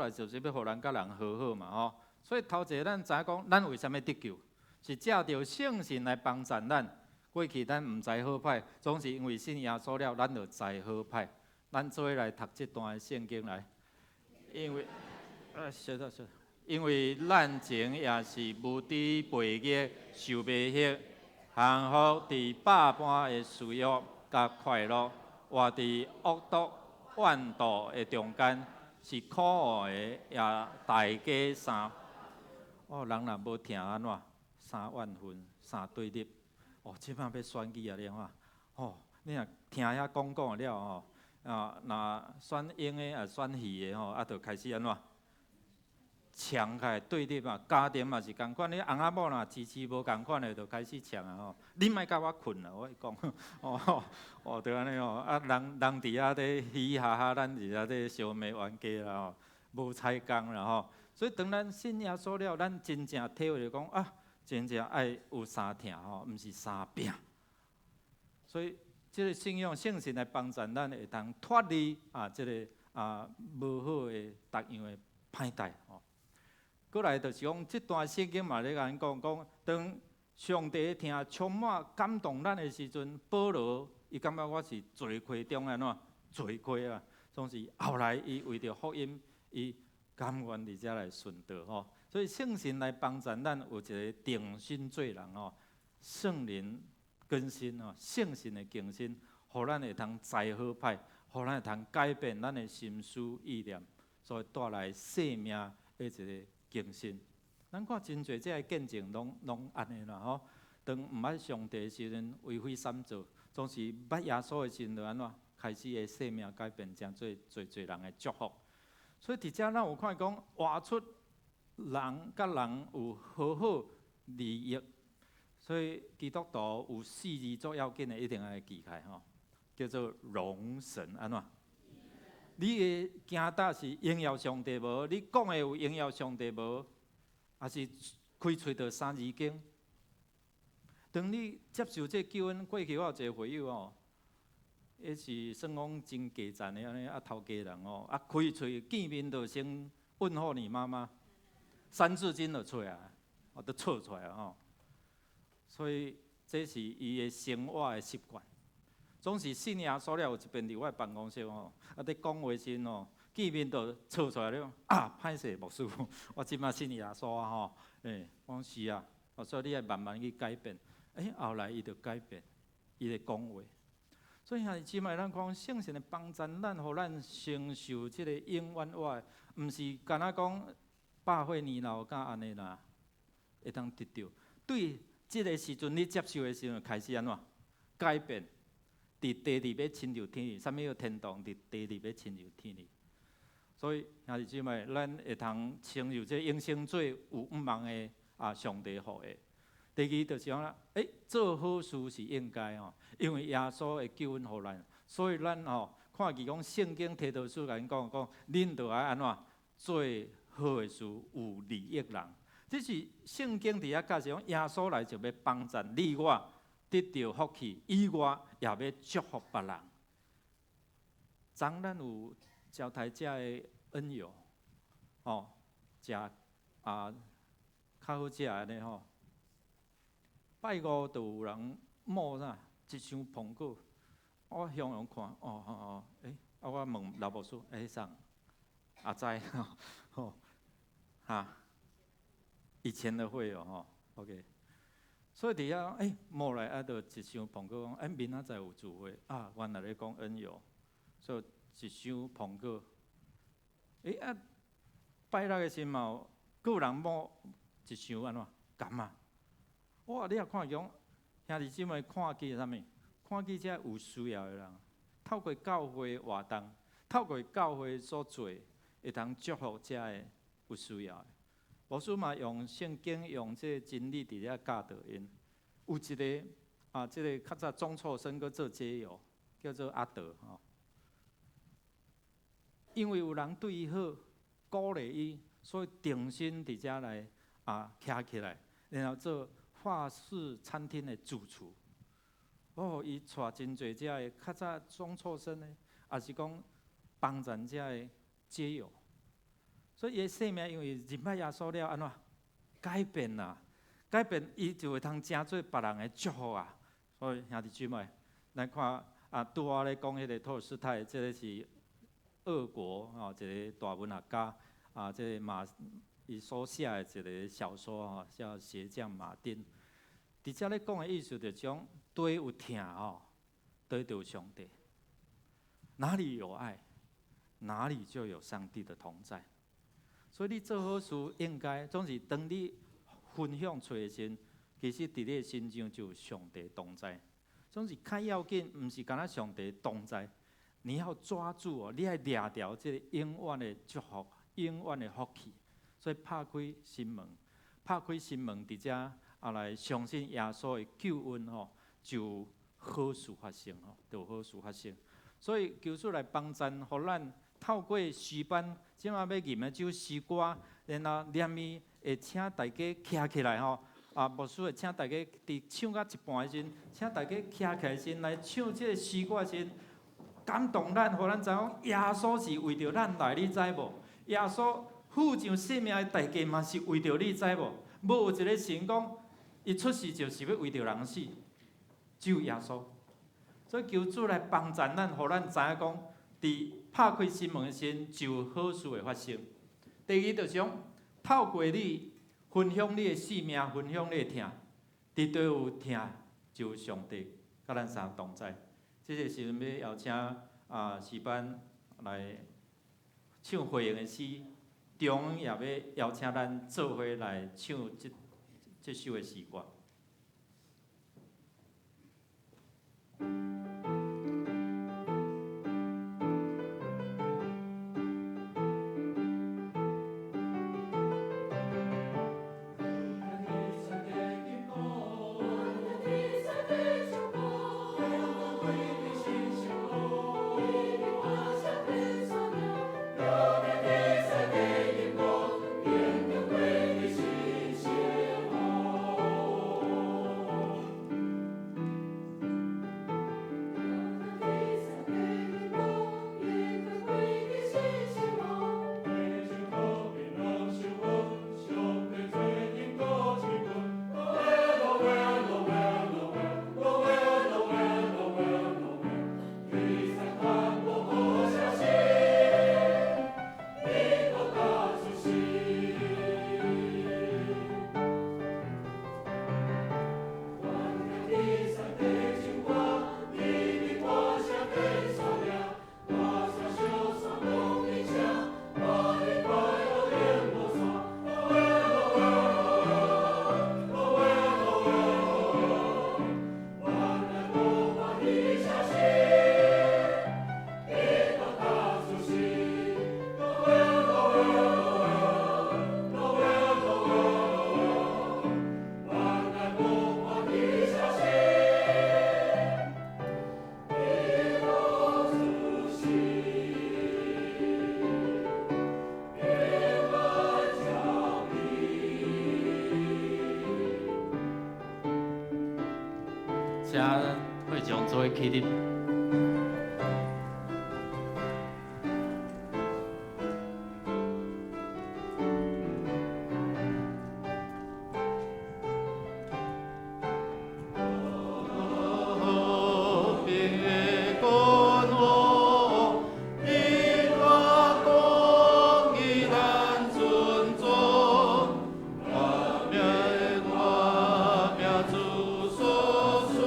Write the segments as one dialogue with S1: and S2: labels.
S1: 來就是欲予人佮人和好嘛吼。所以頭一个咱知影講，咱為啥物得救？是藉著聖神來幫贊咱。過去咱毋知好歹，總是因為信耶穌了，咱就知好歹。咱做伙來讀這段的聖經來，因為啊，小得小，因為咱前也是無知悖逆、受迷惑，降服佇百般的私欲佮快樂，活佇惡毒怨妒的中間，是可惡的，也大家三。哦，人若無聽按怎？三怨恨，三對立。哦，這擺欲選舉啊，你看，哦，你若聽遐講講了吼，啊，若選英的啊，選魚的吼，啊，就開始按怎？搶起來對立啊，家庭嘛是仝款，你翁仔某若支持無仝款的，就開始搶啊吼。你莫佮我睏啦，我講，哦哦，就按呢吼，啊，人人佇遐咧嘻嘻哈哈，咱佇遐咧相罵冤家啦吼，無彩工啦吼。所以當咱信耶穌了，咱真正體會著講啊，真正愛有相疼吼，毋是相拚。所以這个信仰聖神來幫助咱，會當脫離啊，這个啊無好的逐樣的歹代吼。過來就是講，這段聖經嘛咧共咱講講，當上帝疼充滿感動咱的時陣，保羅伊感覺我是罪魁中按怎罪魁啊，總是後來伊為著福音，伊甘願佇遮來殉道吼。所以聖神來幫助咱有一个重新做人吼，聖靈更新吼，聖神的更新，予咱會通知好歹，予咱會通改變咱的心思意念，所以帶來生命的一个更新。咱看真濟這个見證，攏攏按呢啦吼。當毋捌上帝的時陣，為非善做，總是捌耶穌的時陣，就按怎開始的生命改變，成做濟濟人的祝福。所以佇遮咱有看講，活出人佮人有和好利益。所以基督徒有四字做要緊的，一定愛記起來吼，叫做榮神按怎？你的行踏是榮耀上帝無？你講的有榮耀上帝無？抑是開喙就三字經？當你接受這個救恩，過去我有一個會友哦，彼是算講真低層的按呢，啊頭家人哦，啊開喙見面就先問候你媽媽，三字經就出來，哦都剉出來吼。所以這是伊的生活的習慣。總是信耶穌了，有一遍佇我的辦公室吼，啊，佇講話時吼，見面就剉出來了。啊，歹勢牧師，我這擺信耶穌啊吼，欸，我講是啊，所以你愛慢慢去改變。欸，後來伊就改變，伊的講話。所以兄弟姊妹，咱講聖神的幫助咱，予咱承受這个永遠活的，毋是干焦講百歲年老敢按呢啦，會當得著。對這个時陣你接受的時陣開始按怎改變？佇地裡欲親像天裡，啥物叫天堂？佇地裡欲親像天裡。所以兄弟姊妹，咱會通承受這永生做有向望的啊，上帝予的。第二就是講，欸，做好事是應該吼，因為耶穌的救恩予咱，所以咱吼看見講聖經提多書共𪜶講講，恁著愛按怎做好的事，有利益人。這是聖經佇遐教示講，耶穌來就欲幫贊你我得著福氣，以外也欲祝福別人。昨咱有招待遮的恩友，吼，食啊較好食的呢吼。拜五就有人募啥一箱蘋果，我向陽看，哦哦哦，欸，啊我問老牧師，欸，啥？阿知，吼，哈，以前的會友吼，OK。所以佇遐，欸，募來啊，就一箱蘋果，講，欸，明仔載有聚會啊，原來咧講恩友，所以一箱蘋果。欸啊，拜六的時嘛有，閣有人募一箱按怎柑仔？哇！你也看講，兄弟姊妹看見啥物？看見這有需要的人，透過教會活動，透過教會所做，會當祝福遮个有需要的。牧師嘛用聖經用這個真理佇遐教導𪜶。有一个啊，這个較早中輟生閣做街友，叫做阿德吼。因為有人對伊好，鼓勵伊，所以重新佇遮來啊徛起來，然後做法式餐廳的主廚。哦，伊帶真濟遮个較早中輟生的，抑是講幫贊遮个街友。所以伊的生命因為認捌耶穌了，按怎改變啦？改變，伊就會通成做別人的祝福啊！所以兄弟姊妹，咱看啊，拄仔咧講彼个托爾斯泰，這个是俄國吼一個大文學家啊，這个馬伊所寫的一个小說吼，叫《鞋匠馬丁》。佇遮咧講的意思，就講佗有疼吼，佗就有上帝。哪裡有愛，哪裡就有上帝的同在。所以你做好事，應該總是當你分享出來的時，其實佇你的身上就有上帝同在。總是較要緊，毋是干焦上帝同在，你要抓住哦，你愛掠著這个永遠的祝福、永遠的福氣。所以拍開心門，拍開心門，佇遮啊來相信耶穌的救恩吼，就有好事發生吼，就有好事發生。所以求主來幫贊，予咱透過詩班，這馬欲吟的這首詩歌，然後連伊會請大家徛起來吼。啊，牧師會請大家佇唱到一半的時陣，請大家徛起來時來唱這个詩歌的時陣，感動咱，予咱知影耶穌是為著咱來，你知無？耶穌付上性命的代價嘛是為著你，知無？無有一个神講，伊出世就是欲為著人死，只有耶穌。所以求主來幫贊咱，予咱知影講，佇拍開心門的時陣，就有好事會發生。第二就是講，透過你分享你的生命，分享你的疼，佇佗有疼，就有上帝佮咱相同在。這個時陣欲邀請啊詩班來唱回應的詩，中也欲邀請咱做伙來唱這這首的詩歌。請會長做伙起立。和平的君王，永遠公義咱尊重，活命的活命主所賜。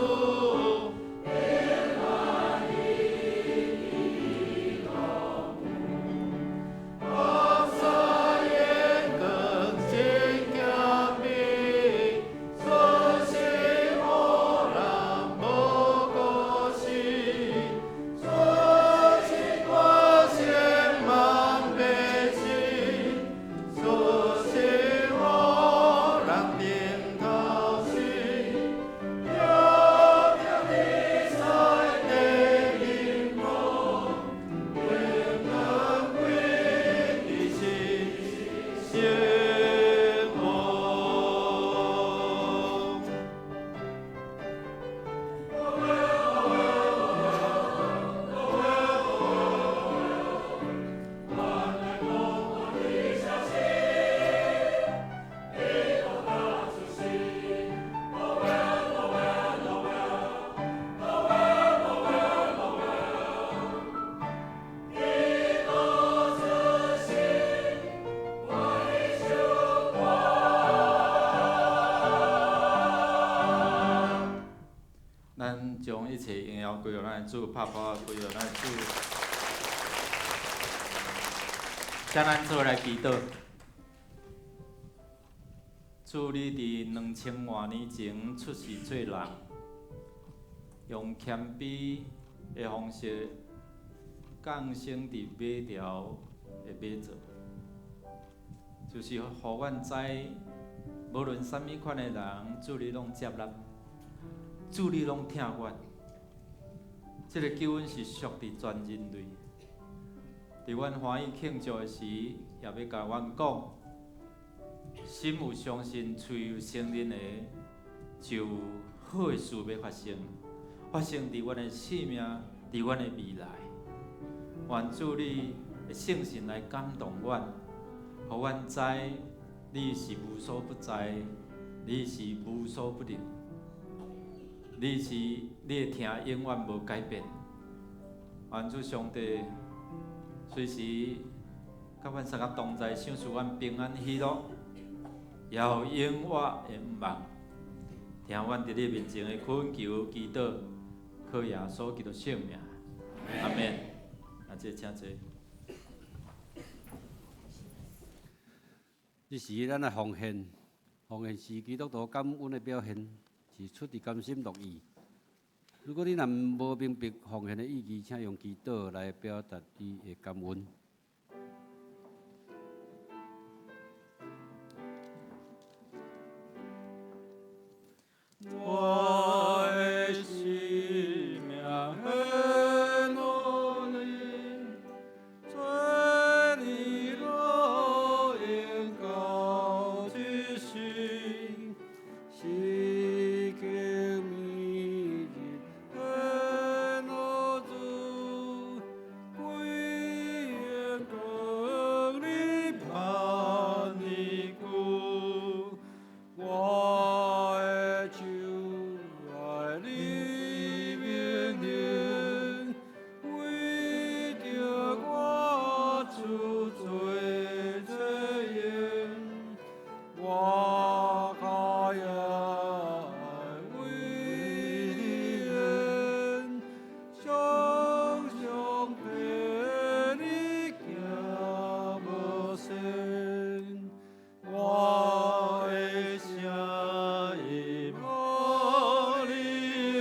S1: 將一切榮耀歸予咱的主，拍鼓歸予咱的主。請咱做伙來祈禱。主，你佇2000外年前出世做人，用謙卑的方式降生佇馬槽的馬槽，就是予阮知，無論啥物款的人，主你攏接納，主你攏疼阮。這个救恩是屬佇全人類。佇阮歡喜慶祝的時，也欲共阮講，心有相信，喙有承認的，就有好的事欲發生，發生佇阮的生命，佇阮的未來。願主你的聖神來感動阮，予阮知你是無所不在，你是無所不能，你是你的疼永遠無改變。願主上帝隨時佮阮相佮同在，賞賜阮平安喜樂，也有永活的盼望。聽阮佇你面前的懇求祈禱，靠耶穌基督聖名，阿們。啊，這請坐。
S2: 這時咱來奉獻，奉獻是基督徒感恩的表現，是出自甘心樂意。如果你若無明白奉獻的意義，請用祈禱來表達你的感恩。
S1: 我的生命献予你，做你樂用到這世，時刻每日獻予主，歸榮光你盼你久，我的手愛你命令，為著我主做這用，我跤也愛為你緣，常常陪你行無線，我的聲音予你用，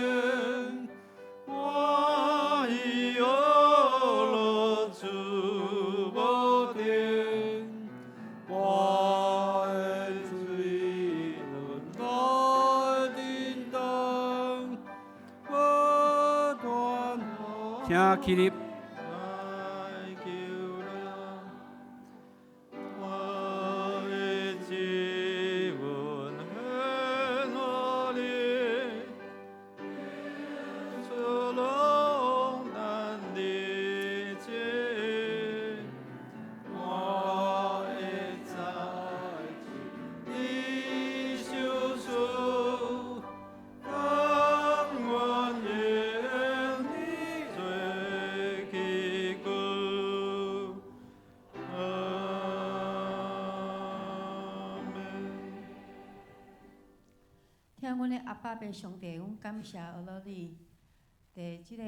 S1: 歡喜樂主無定，我的嘴唇來叮當，不斷
S2: 請起立。
S1: 來求了，我的指紋獻予你，出龍難理解，我會在你手術，甘願用你做器具。阿們。
S3: 疼阮的阿爸父上帝，阮感謝阿樂你，佇這個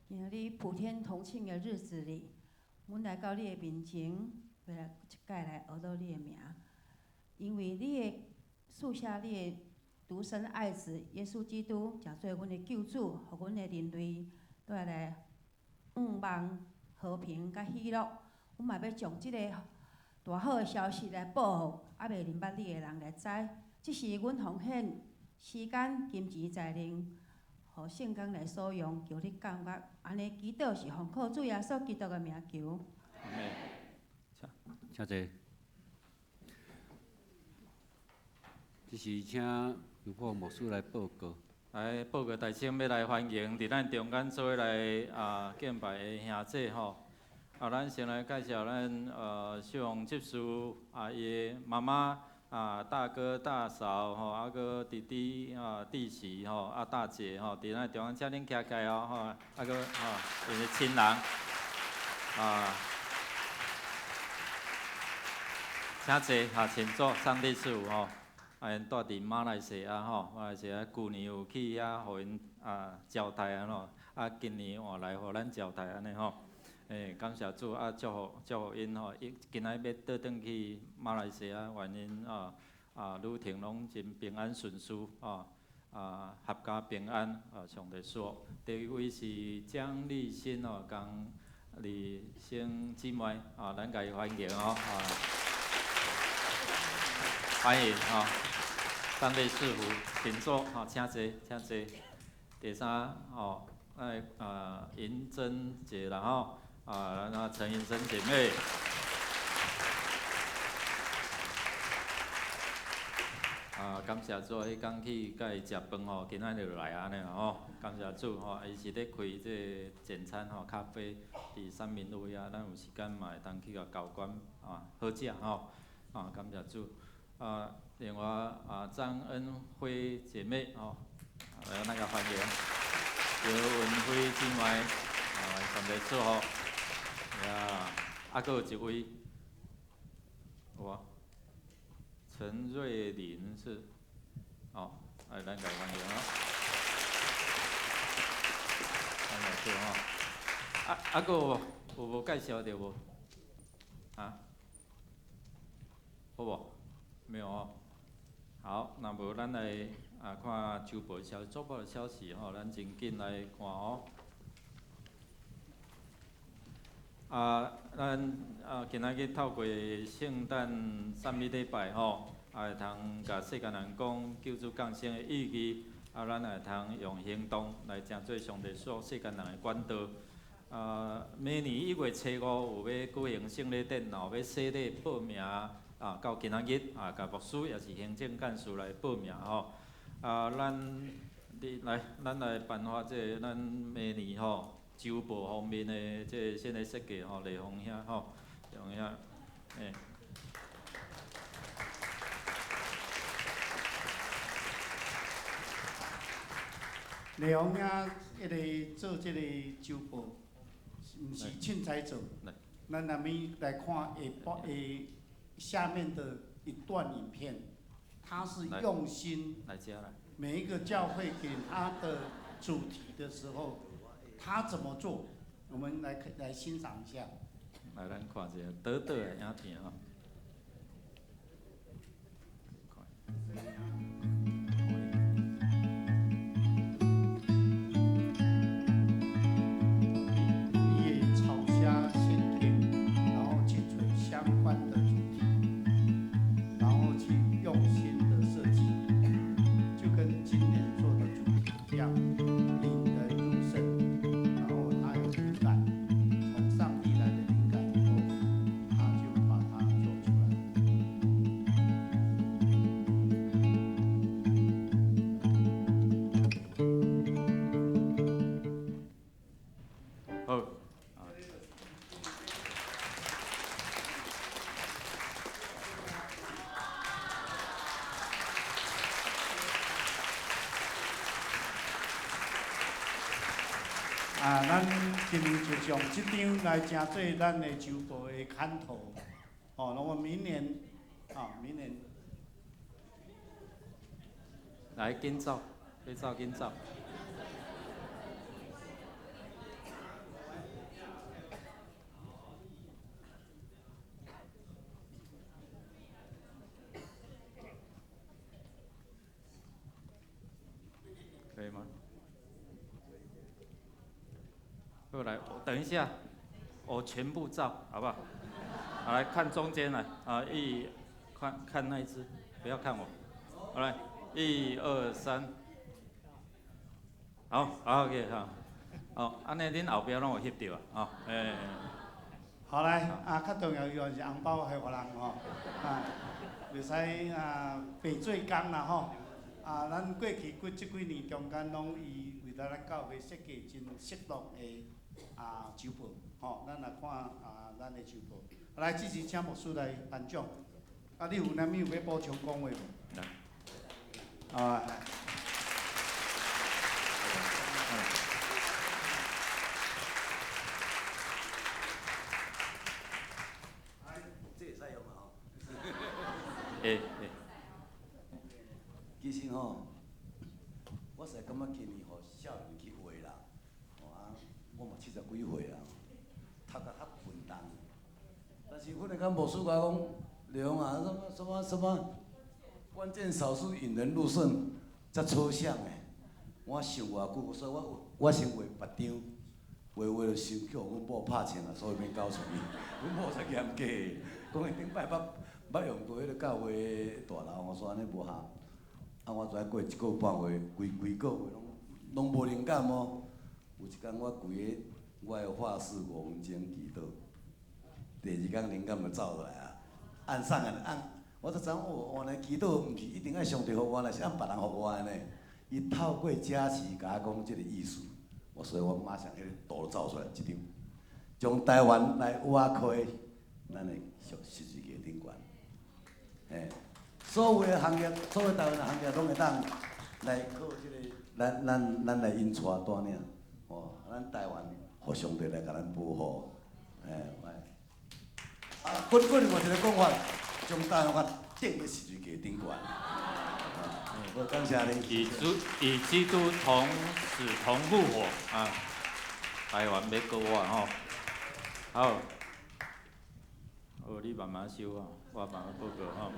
S3: 今仔日普天同慶的日子裡，阮來到你的面前，欲來一擺來阿樂你的名，因為你的賜下你的獨生愛子耶穌基督，成做阮的救主，予阮的人類都會來向望和平佮喜樂。阮嘛欲將這個大好的消息來報予猶未認捌你的人來知。這是阮奉獻時間、金錢、才能，予聖工來所用，求你感覺。按呢祈禱是奉靠主耶穌基督的名求。
S1: 阿們。
S2: 請坐。這是請劉破牧師來報告。
S1: 來報告大請，欲來歡迎佇咱中間做伙來啊敬拜的兄姊吼。啊，咱先來介紹咱秀榮執事啊，伊的媽媽啊、大哥大嫂吼，啊閣弟弟啊、弟媳吼，啊大姐吼，佇咱中間，請恁徛起來哦吼，啊閣吼，𪜶的親人啊，請坐哈，請坐，上帝賜福吼。啊，𪜶蹛佇馬來西亞吼，馬來西亞舊年有去遐予𪜶啊招待啊吼，啊今年換來予咱招待按呢吼，欸，感謝主啊，祝福祝福𪜶吼，伊今仔欲倒轉去馬來西亞，願𪜶啊啊旅程攏真平安順遂啊啊闔家平安啊，上帝賜福。第二位是江麗新哦，江麗新姊妹啊，咱共伊歡迎哦，啊，歡迎吼。上帝賜福，請坐，好，請坐，請坐。第三，吼，來啊，銀珍姐啦，吼，啊，那陳銀珍姐妹。啊，感謝主，彼工去佮伊食飯吼，今仔日就來按呢吼，感謝主吼，伊是咧開這個簡餐吼，咖啡，佇三民路遐，咱有時間嘛會當去共交關啊，好食吼，啊，感謝主。啊，另外啊，張恩輝姐妹吼，來咱共歡迎。劉文輝姊妹，啊，上帝賜福。呀，啊，閣有一位，有無？陳瑞麟是，哦，來咱共歡迎哦。感謝主吼。啊啊，閣有無？有無介紹著無？啊？好無？沒有哦。好，若無咱來啊看週報消週報的消息吼，咱真緊來看哦。啊，咱啊今仔日透過聖誕讚美禮拜吼，啊會通共世間人講救主降生的意義，啊，咱會通用行動來成做上帝賜世間人的管道。啊，明年1月初5有欲舉行聖禮典，若有欲洗禮報名。啊，到今仔日啊，共牧師抑是行政幹事來報名吼。啊，咱你來，咱來頒發這個咱明年吼週報方面的這個新的設計吼，麗鳳兄吼，麗鳳兄，欸。
S4: 麗鳳兄，彼个做這個週報，毋是凊彩做。咱下面來看下下下面的一段影片，他是用心。每一個教會給他的主題的時候，他怎麼做？我們來來欣賞一下。
S1: 來，咱看一下短短的影片吼。
S4: 啊，咱今年就將這張來成做咱的週報的刊頭，哦，那麼明年，啊，明年，
S1: 來，緊走，欲走緊走。可以嗎？過來，等一下，我全部照，好不好？好，來看中間來，啊，一，看看那一隻，不要看我，好來，一二三，好，好，OK，好，好，按呢恁後壁攏有翕著啊，哦，欸。
S4: 好來，啊，較重要的是紅包予予人吼，啊，袂使啊白做工啦吼，啊，咱過去幾這幾年中間攏伊為了咱教會設計真適當的啊週報，吼，咱來看啊咱的週報。來，這次請牧師來頒獎。啊，你有啥物有欲補充講話無？啊。
S5: 這會使用嗎？
S1: 會會。
S5: 其實吼，我實在感覺今年予少年去畫啦，吼啊，我嘛七十幾歲啊，讀甲較笨重。但是忽然間牧師共我講，梁啊，什麼什麼什麼，關鍵少數引人入勝，才抽象的。我想偌久，所以我先畫別張，畫畫就想去予阮某拍槍啊，所以免交出去。阮某才嚴格，講伊頂擺捌用過彼个教會大樓，我說按呢無合。啊，我知影過一個半月，規規個月攏無靈感哦。有一工我規个我的畫室5分鐘祈禱，第二工靈感就走落來啊。按啥啊？按，我才知影哦，原來祈禱毋是一定愛上帝予我，若是按別人予我的呢。伊透過加持共我講這个意思，我所以我馬上彼个圖走出來一張，將台灣來挖開咱的十字架頂懸。嘿，所有的行業，所有台灣的行業攏會當來靠這個，咱來引帶帶領，吼，咱台灣予上帝來共咱保護，嘿，啊，閣另外一個講法，將台灣釘佇十字架頂懸。好，感謝你。
S1: 與基督同死同復活啊！台灣欲過我吼，好，好，你慢慢收吼，我慢慢報告吼。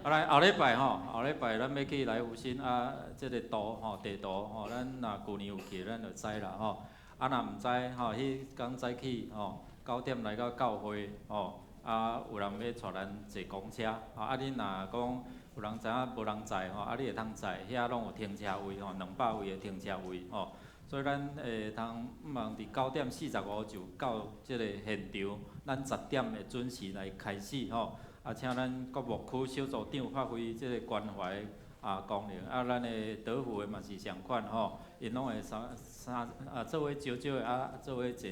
S1: 啊來，後禮拜吼，後禮拜咱欲去來福星啊，這个圖吼，地圖吼，咱若舊年有去，咱就知啦吼。啊，若毋知吼，彼工早起吼，9點來到教會吼，啊，有人欲帶咱坐公車，啊，你若講有人知影無人載吼，啊，你會通載，遐攏有停車位吼，200位的停車位吼。所以咱會通毋通佇9點45就到這个現場，咱10點會準時來開始吼。啊，請咱各牧區小組長發揮這个關懷啊功能，啊，咱的德福的嘛是仝款吼，𪜶攏會三三啊做伙少少的啊，做伙坐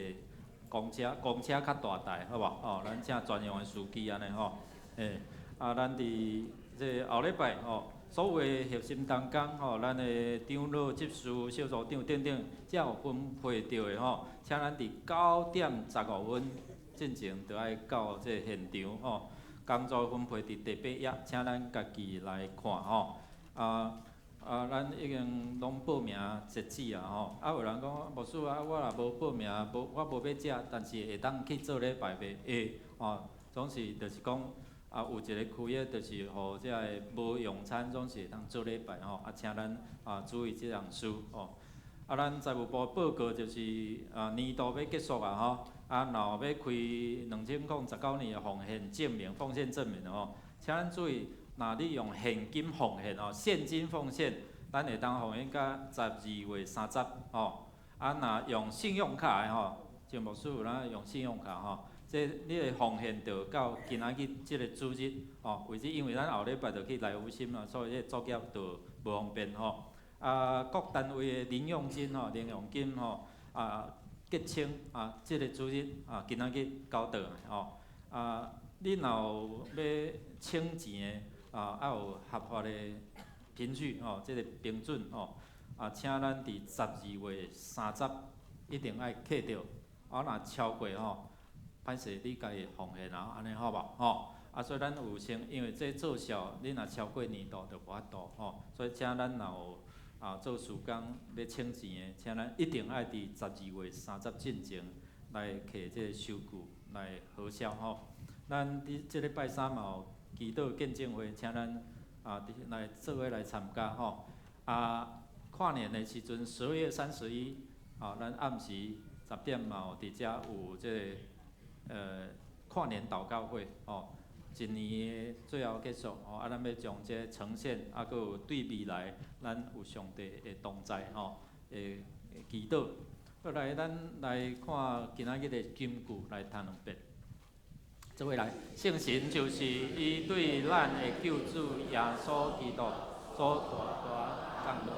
S1: 公車，公車較大台，好無？吼，咱請專用的司機按呢吼，嘿，啊，咱佇這後禮拜吼，所有的核心同工吼，咱的長老、執事、小組長等等，遮有分配著的吼，請咱佇9點15分進前就愛到這個現場吼。工作分配佇第八頁，請咱家己來看吼。啊啊，咱已經攏報名截止啊吼。啊，有人講牧師啊，我若無報名，無我無欲食，但是會當去做禮拜袂？會吼，總是就是講啊，有一个區域就是予遮个無用餐，總是會當做禮拜吼。啊，請咱啊注意這項事吼。啊，咱財務部報告就是啊年度欲結束啊吼。啊，若有欲開2019年的奉獻證明、奉獻證明吼，請咱注意，若你用現金奉獻吼，現金奉獻，咱會當奉獻到12月30吼。啊，若用信用卡的吼，像牧師有咱用信用卡吼，這你的奉獻就到今仔日這个主日吼為止，因為咱後禮拜就去來福星啊，所以這個作業就無方便吼。啊，各單位的零用金吼，零用金吼，啊。結清啊，這个主日啊，今仔日交轉來吼。啊，你若有欲請錢的啊，愛有合法的憑據吼，這个憑準吼。啊，請咱佇12月30一定愛扣著。啊，若超過吼，歹勢你家己奉獻啊，按呢好無吼？啊，所以咱有先，因為這做數，你若超過年度就無法度吼。所以請咱若有啊，做事工欲請錢的，請咱一定愛佇12月30進前來提這个收據來核銷吼。咱佇這禮拜三嘛有祈禱見證會，請咱啊來做伙來參加吼。啊，跨年的時陣，12月31，啊，咱暗時10點嘛有佇遮有這个跨年禱告會吼。一年的最後結束吼，啊，咱欲將這个呈現，啊，閣有對未來，咱有上帝的同在吼，的祈禱。過來，咱來看今仔日的金句來讀兩遍。這位來，聖神就是伊對咱的救主耶穌基督所大大降落，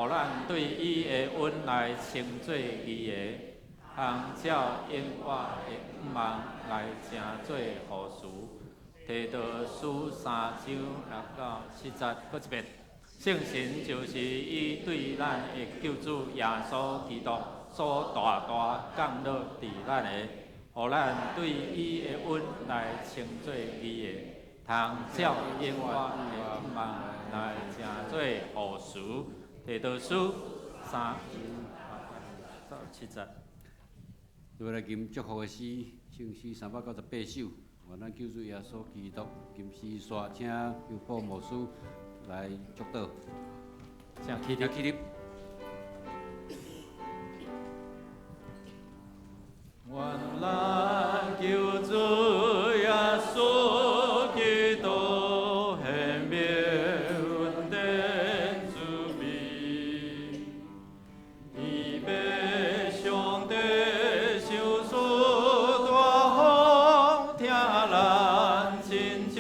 S1: 予咱對伊的恩來稱做義的。通照永活的向望來成做後嗣。提多書3章6到7節，閣一遍。聖神就是伊對咱的救主耶穌基督所大大降落佇咱的，予咱對伊的恩來稱做義的，通照永遠的盼望來成做護持。提多書三章8到7節。
S2: 接來吟祝福的詩，聖詩398首。願咱救主耶穌基督吟詩煞，請邱寶牧師來祝禱。
S1: 請起立。
S2: 起立。
S1: 願咱救主耶穌基督顯明恩典慈悲，天父上帝賞賜大福，疼咱親像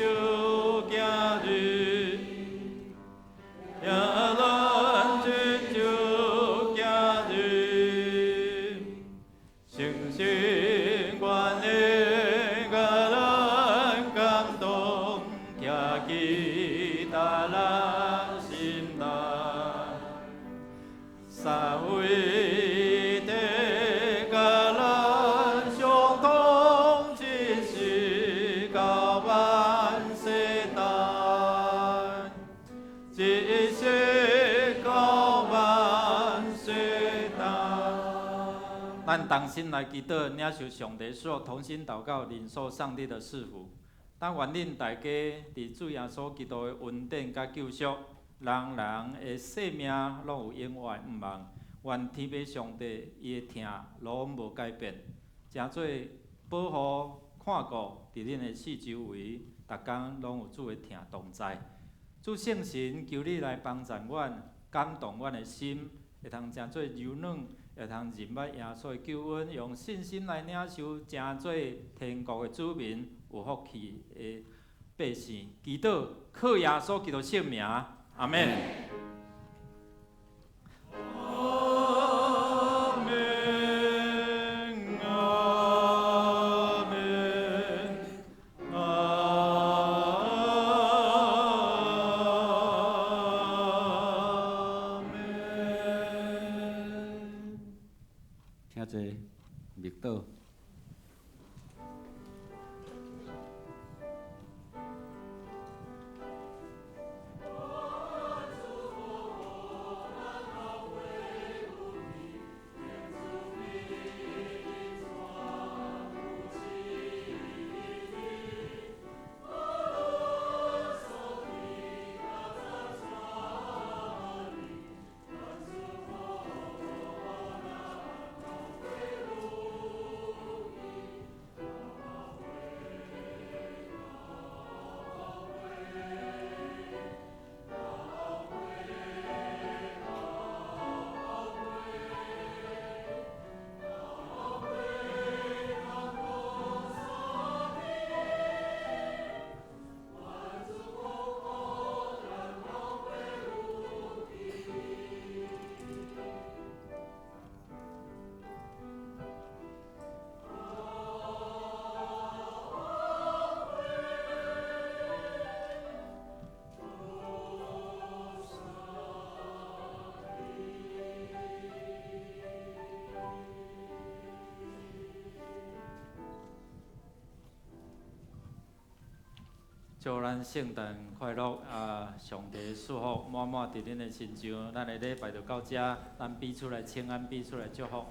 S1: 囝兒，疼咱親像囝兒，誠心願意共咱感動，徛記在咱心內。三位一體佮咱相通，一世到萬世代，一世到萬世代。咱同心來祈禱，領受上帝賜福，同心禱告，領受上帝的賜福。但願恁大家佇主耶穌基督的恩典佮救贖，人人的性命攏有永遠的盼望。願天父上帝伊的疼攏無改變，誠做保護看顧佇恁的四周圍，逐工攏有主的疼同在。主聖神求你來幫助阮，感動阮的心，會通誠做柔軟，會通認捌耶穌的救恩，用信心來領受，成做天國的子民，有福氣的百姓。祈禱靠耶穌基督聖名，阿們。阿們，阿們，阿們。
S2: 請坐，默禱。
S1: 祝咱聖誕快樂啊！上帝賜福滿滿佇恁的身上。咱的禮拜就到這，咱彼此來請安，彼此來祝福。